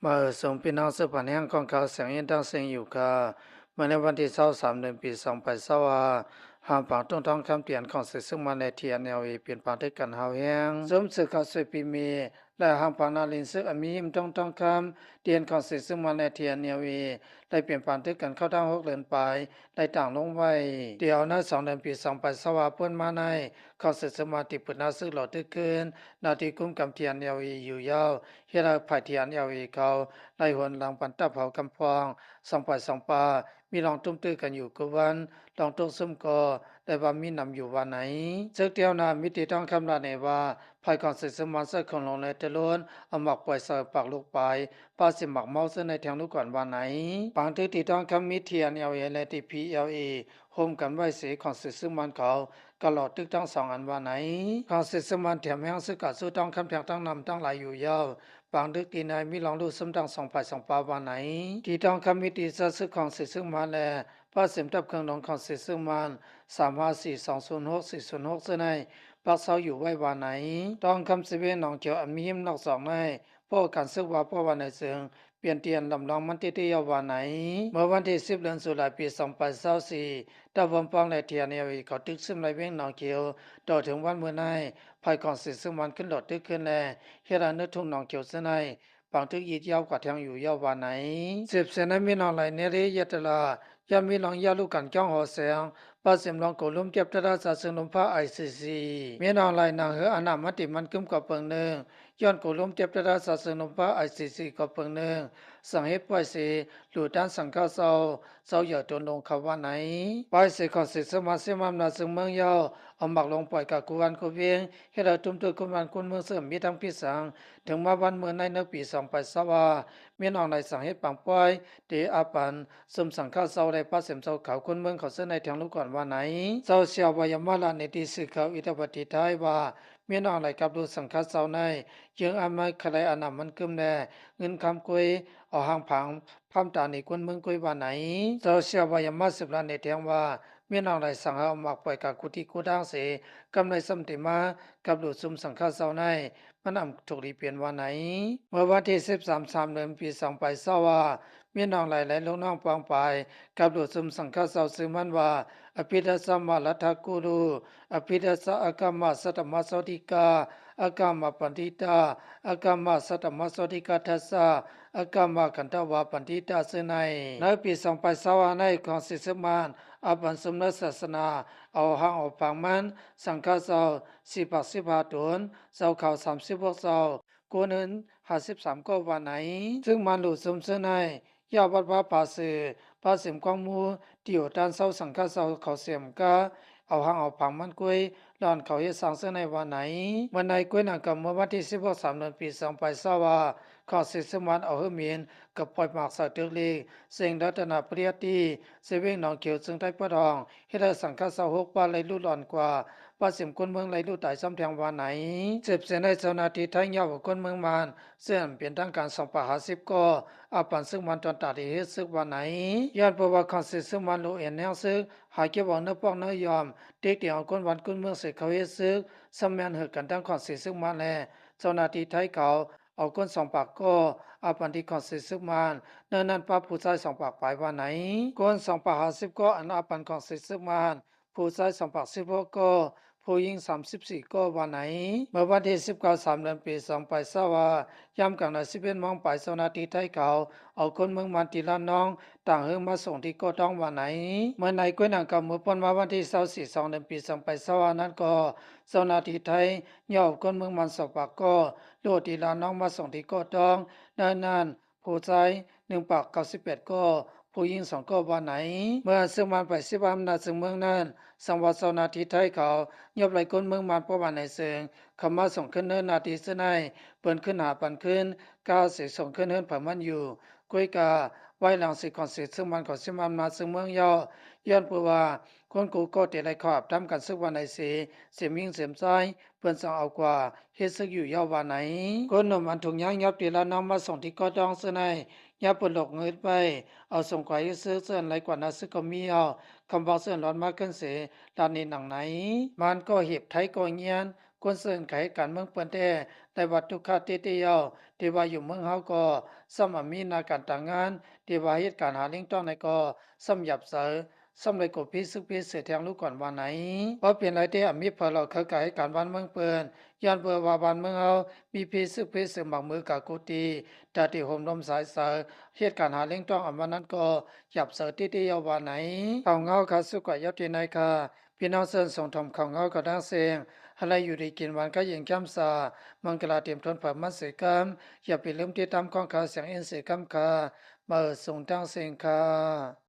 ມາເອີ ເຊີນພີ່ນ້ອງເຊີບພັນແຮງຂອງຂ່າວສຽງເອັນທັງສຽງຢູ່ຄ່າ. ມາໃນວັນທີຊາວສາມ ເດືອນປີສອງພັນຊາວຫ້າ ຫ້າງຝັງຕົງທອງຄຳ ທີ່ອັນຂອງເສກຊຶມມານ ແລະ ທີເອັນແອລເອ ປ່ຽນປານຖືກກັນຮາວແຮງ. ຊຸມສື່ຂ່າວຊ່ວຍປີເມ ແລະ ຫ້າງຝັງນາລິນຊຶກ ອັນມີຫິມຕົງທອງຄຳ ທີ່ອັນຂອງເສກຊຶມມານ ແລະ ທີເອັນແອລເອ ໄດ້ປ່ຽນປານຖືກກັນເຂົ້າທັງຫົກເດືອນປາຍ ໄດ້ຕ່າງລົງໄວ້. ແຕ່ເອົາໃນສອງເດືອນປີສອງພັນຊາວຫ້າ ເປີດມາໃນ ຂອງເສກຊຶມມານທີ່ປຶກໜ້າຊຶກຫຼໍ້ຕຶກຄືນ ໜ້າທີ່ກຸມກຳ ທີເອັນແອລເອ ຢູ່ຍາວ ເຮັດໃຫ້ຝ່າຍ ທີເອັນແອລເອ ເຂົາໄລ່ຫວນຫຼັງປັນຕັບເຮົາກຳພອງ ສອງຝ່າຍສອງປາ ມີລອງຕຸ້ມຕື້ກັນຢູ່ກູ່ວັນ ລອງຕົກຊຸ່ມກໍໄດ້ວ່າມີນຳຢູ່ວ່າໃນ. ເຊິ່ງແຖວໜ້າມິຕິທອງຄຳລາວແນວ່າ ຝ່າຍຂອງເສກຊຶມມານໃຊ້ຂອງຫຼວງ ແລະ ຕະໂລນ ເອົາໝາກປ່ອຍໃສ່ປາກລູກປາຍ ປາເສມໝາກເມົາເຊິ່ງໃນແທງລູກກອນວ່າໃນ. ບາງຕຶກທີ່ທອງຄຳມີ ທີເອັນແອລເອ ແລະ ທີພີແອລເອ ໂຮມກັນໄວ້ເສ ຂອງເສກຊຶມມານເຂົາກໍຫຼໍ້ຕຶກທັງສອງອັນວ່າໃນ. ຂອງເສກຊຶມມານແຖມແຮງຊຶກການສູ້ທອງຄຳແທງທັງນ້ຳທັງລາຍຢູ່ຍາວ ບາງຕຶກທີ່ໃນມີລອງລູກຊຸ່ມທັງສອງຝ່າຍສອງປາວ່າໃນ. ທີ່ທອງຄຳມີຕີຊາຊຶກຂອງເສກຊຶມມານ ແລະ ປາເສມທັບເຄື່ອງຫຼວງຂອງເສກຊຶມມານ ສາມຫ້າສີ່ ສອງສູນຫົກ ສີ່ສູນຫົກເຊິ່ງໃນ ປັກເຊົາຢູ່ໄວ້ວ່າໃນ. ທອງຄຳເຊເວນໜອງຂຽວ ອັນມີຫິມນອກສອງໃນ ພໍການຊຶກວ່າ ເພາະວ່າໃນເຊິ່ງ ປ່ຽນທີ່ອັນລຳລອງມັນຕິດຕິຍາວວ່າໃນ. ເມື່ອວັນທີສິບ ເດືອນຕຸລາ ປີສອງພັນຊາວສີ່ ຕາວອມປອງ ແລະ ທີເອັນແອລເອ ເຂົາຕຶກຊຶມໄລ່ວຽງໜອງຂຽວ ຕໍ່ເຖິງວັນມື້ໃນ ຝ່າຍຂອງເສກຊຶມມານຂຶ້ນຫຼໍ້ຕຶກຄືນ ແລະ ເຮັດໃຫ້ເນີດທຸງໜອງຂຽວເຊິ່ງໃນ ບາງຕຶກອີກຍາວກວ່າແທງຢູ່ຍາວວ່າໃນ. ສືບເສັ້ນໃນແມ່ນ້ອງໄຫຼ ເນເລຍະຕະລາ ຢ້ານມີລອງຢາລູກກັນຈ້ອງຫໍແສງ ປາເສມລອງໂກລຸມເຈັບຕະລາຊາເຊິ່ງລົມຟ້າ ໄອຊີຊີ ແມ່ນ້ອງໄຫຼໜັງເຫີອອານາມັນຕິມັນກຶມກວ່າເປີງໜຶ່ງ ຍ້ອນໂກລຸມເຈັບຕະລາຊາເຊິ່ງລົມຟ້າ ໄອຊີຊີ ກວ່າເປີງໜຶ່ງ ສັງເຫດປ່ອຍເສ ຫຼູຕານສັງຄະເຊົາ ເຊົາໃຫຍ່ຕົນລົງເຂົາວ່າໃນ. ປາຍເສຂອງເສກຊຶມມານເຊມອຳນາດເຊິ່ງເມືອງຍາວ ເອົາໝາກຫຼວງປ່ອຍກາກູວັນກູວຽງ ເຮັດໃຫ້ຕຸ້ມຕຸ້ຍຄົນບ້ານຄົນເມືອງເຊິ່ງມີທັງພິດສັງ ເຖິງມາວັນມື້ໃນໃນປີສອງພັນຊາວຫ້າ ແມ່ນ້ອງໄຫຼສັງເຫດປາງປ່ອຍ ເຕະອາປັນ ຊຸມສັງຄະເຊົາ ແລະ ປາເສມເຊົາເຂົາຄົນເມືອງເຂົາເຊິ່ງໃນແທງລູກກອນວ່າໃນ. ເຈົ້າເຊວວາຍາມາລາດໃນທີ່ສື່ຂ່າວອິດຕາວັດຕິໄທວ່າ ແມ່ນ້ອງໄຫຼກັບລູກສັງຄະເຊົາໃນ ຈຶ່ງອາໄມຄະໄລອານາມັນກຶມແລະ ເງິນຄຳກຸຍ ເອົາຫາງຜັງ ພາມຕາໜີຄົນເມືອງກຸຍວ່າໃນ. ເຈົ້າເຊວວາຍາມາສືບລາດໃນແທງວ່າ ແມ່ນ້ອງໄຫຼສັ່ງໃຫ້ເອົາໝາກປ່ອຍກາກູທີ່ກູທາງເສ ກຳໄລສຳຕິມາ ກັບລູກຊຸມສັງຄະເຊົາໃນ ມັນອຳທຸກລີປ່ຽນວ່າໃນ. ເມື່ອວັນທີສິບສາມ ສາມເດືອນປີສອງພັນຊາວຫ້າ ແມ່ນ້ອງໄຫຼ ແລະ ລູກນ້ອງປອງປາຍ ກັບລູກຊຸມສັງຄະເຊົາຊື່ມັນວ່າ ອະພິທັດສະມາລັດທະກູລຸ ອະພິທັດສະອາກາມາສັດຕະມາໂຊຕິກາ ອາກາມາປັນດິຕາ ອາກາມາສັດຕະມາໂຊຕິກາທັດສະ ອາກາມາຄັນທະວາປັນດິຕາເຊິ່ງໃນ. ໃນປີສອງພັນຊາວຫ້າໃນ ຂອງເສກຊຶມມານ ອາປັນຊຸມໃນສາສະໜາ ເອົາຮ່າງເອົາຜັງມັນ ສັງຄະເຊົາ ສີ່ພັນສິບຫ້າຕົນ ເຊົາຂາວສາມສິບຫົກເຊົາ ໂກເງິນຫ້າສິບສາມກໍວ່າໃນ. ເຊິ່ງມານຫຼູຊຸມເຊິ່ງໃນ ຢາວັດວາພາຊື່ ປາເສມກວາງໝູ ຕິໂອຕານເຊົາສັງຄະເຊົາເຂົາເສມກະ ເອົາຮ່າງເອົາຜັງມັນກຸຍ ລອນເຂົາເຮັດສ້າງເຊິ່ງໃນວ່າໃນ. ເມື່ອໃນກຸຍໜັງກຳເມື່ອວັນທີສິບຫົກ ສາມເດືອນປີສອງພັນຊາວຫ້າ ຂອງເສກຊຶມມານເອົາເຮືອມິນ ກັບປ່ອຍໝາກໃສ່ຕຶກເລກ ເສັງລັດຕະນະປະລິຍາຕີ ເຊວຽງໜອງຂຽວເຊິ່ງໄດ້ປະທ້ອງ ເຮັດໃຫ້ສັງຄະເຊົາຫົກປາໄລ່ລຸດລອນກວ່າ ປາເສມຄົນເມືອງໄລ່ລຸດຕາຍຊ້ຳແທງວ່າໃນ. ສືບເສັ້ນໃນເຈົ້າໜ້າທີ່ໄທຍອມເອົາຄົນເມືອງມານ ເຊິ່ງເປັນທາງການສອງປາກຫ້າສິບກໍ ອາປັນຊຶກມານຕອນຕາທີ່ເຮັດຊຶກວ່າໃນ. ຍ້ອນເພາະວ່າຂອງເສກຊຶມມານໂລເອັນແຮງຊຶກ ຫາເກັບເອົາເນື້ອປອກເນື້ອຍອມ ຕິກຕິງເອົາຄົນບ້ານຄົນເມືອງເສກເຂົາເຮັດຊຶກ ຊ້ຳແມ່ນເຫີກກັນທັງຂອງເສກຊຶກມານ ແລະ ເຈົ້າໜ້າທີ່ໄທເຂົາ ເອົາຄົນສອງປາກກໍ ອາປັນທີ່ຂອງເສກຊຶກມານ ໃນນັ້ນປະຜູ້ຊາຍສອງປາກປາຍວ່າໃນ. ຄົນສອງປາກຫ້າສິບກໍ ອັນອາປັນຂອງເສກຊຶກມານ ຜູ້ຊາຍສອງປາກສິບຫົກກໍ ຜູ້ຍິງສາມສິບສີ່ກໍວ່າໃນ. ເມື່ອວັນທີສິບເກົ້າ ສາມເດືອນປີສອງພັນຊາວຫ້າ ຍາມກາງນານສິບເອັດໂມງປາຍ ເຈົ້າໜ້າທີ່ໄທເຂົາ ເອົາຄົນເມືອງມານທີ່ລະນອງ ຕ່າງເຮືອມາສົ່ງທີ່ເກາະຕ້ອງວ່າໃນ. ເມື່ອໃນກ້ວຍໜັງກຳເມື່ອປ່ນມາວັນທີຊາວສີ່ ສອງເດືອນປີສອງພັນຊາວຫ້ານັ້ນກໍ ເຈົ້າໜ້າທີ່ໄທຍອມເອົາຄົນເມືອງມານສອງປາກກໍ ໂລດທີ່ລະນອງມາສົ່ງທີ່ເກາະຕ້ອງ ໃນນັ້ນ ຜູ້ຊາຍໜຶ່ງປາກເກົ້າສິບແປດກໍ ຜູ້ຍິງສອງກໍວ່າໃນ. ເມື່ອຊຶກມານໄປຊຶບອຳນາດຊຶກເມືອງນັ້ນ ສັງວ່າເຈົ້າໜ້າທີ່ໄທເຂົາ ຍອບໄລ່ຄົນເມືອງມານປະມານໃນເຊິ່ງ ເຂົ້າມາສົ່ງຄືນເນີນໜ້າທີ່ເຊິ່ງໃນ ເພິ່ນຂຶ້ນຫາປັນຄືນ ກະເສສົ່ງຄືນເຮືອນເຜີາມັນຢູ່. ກ້ວຍກາ ໄວ້ຫຼັງເສກຂອງເສກຊຶກມານເຂົາຊຶມອຳນາດຊຶກເມືອງຍາວ ຍ້ອນເພາະວ່າຄົນກູກໍເຕະໄລ່ເຂົ້າອາບທຳການຊຶກວ່າໃນເສ ເສມຍິງເສມຊາຍ ເພິ່ນຈັ່ງເອົາກວ່າ ເຮັດຊຶກຢູ່ຍາວວ່າໃນ. ຄົນໜຸ່ມອັນທຸກຍາກຍອບທີ່ລະນອງມາສົ່ງທີ່ເກາະຕ້ອງເຊິ່ງໃນ ຍາມເປີດໂລກງຶດໄວ້ ເອົາສົ່ງກວ່າເຮັດຊຶກເຊິ່ງໄລ່ກວ່າໜ້າຊຶກກໍມີເອົາ ຄຳເວົ້າເຊິ່ງລອດມາຂຶ້ນເສ ລາດນີ້ໜັງໃນ. ມານກໍເຫັບ ໄທກໍຍຽນ ຄົນເຊິ່ງກະເຮັດການເມືອງເປີ້ນແທ້ ໄດ້ວ່າທຸກຂະຕິຕິເຍົາ ທີ່ວ່າຢູ່ເມືອງເຮົາກໍສ່ຳອາມີໜ້າການຕາງງານ ທີ່ວ່າເຮັດການຫາລ້ຽງຕ້ອງນັ້ນກໍສ່ຳຫຍັບໃສ ສ່ຳໄດ້ກໍເພຊຶກເພເສືອແທງລູກກ່ອນວ່າໃນ. ບໍ່ເປັນໄລເດ້ ອາມີເຜີເລົ່າເຂົາກະເຮັດການບ້ານເມືອງເພິ່ນ ຍ້ອນເບິ່ງວ່າບ້ານເມືອງເຮົາມີເພຊຶກເພເສືອໝາກມືກະໂກຕິ ຕາທີ່ໂຮມລົມສາຍເສີ ເຮັດການຫາລ້ຽງຕ້ອງອຳວ່ານັ້ນກໍຫຍັບເສີຕິຕິເຍົາວ່າໃນ. ຂ່າວເງົາຂະສຸກກະຍອດທີ່ໃນຂະ ພີ່ນ້ອງເຊີນສົ່ງຖົມຂ່າວເງົາຂະດັງເສັງ ໃຫ້ໄດ້ຢູ່ດີກິນຫວານກະເຢັນແຄມສາ ມັງກະລາເຕັມທົນເຜິມມັນເສກັມ ຢ່າໄປລືມຕິດຕາມຂອງຂ່າວສຽງເອັນເສກັມຂະ ມາເອີ່ສູງດັງເສັງຂະ.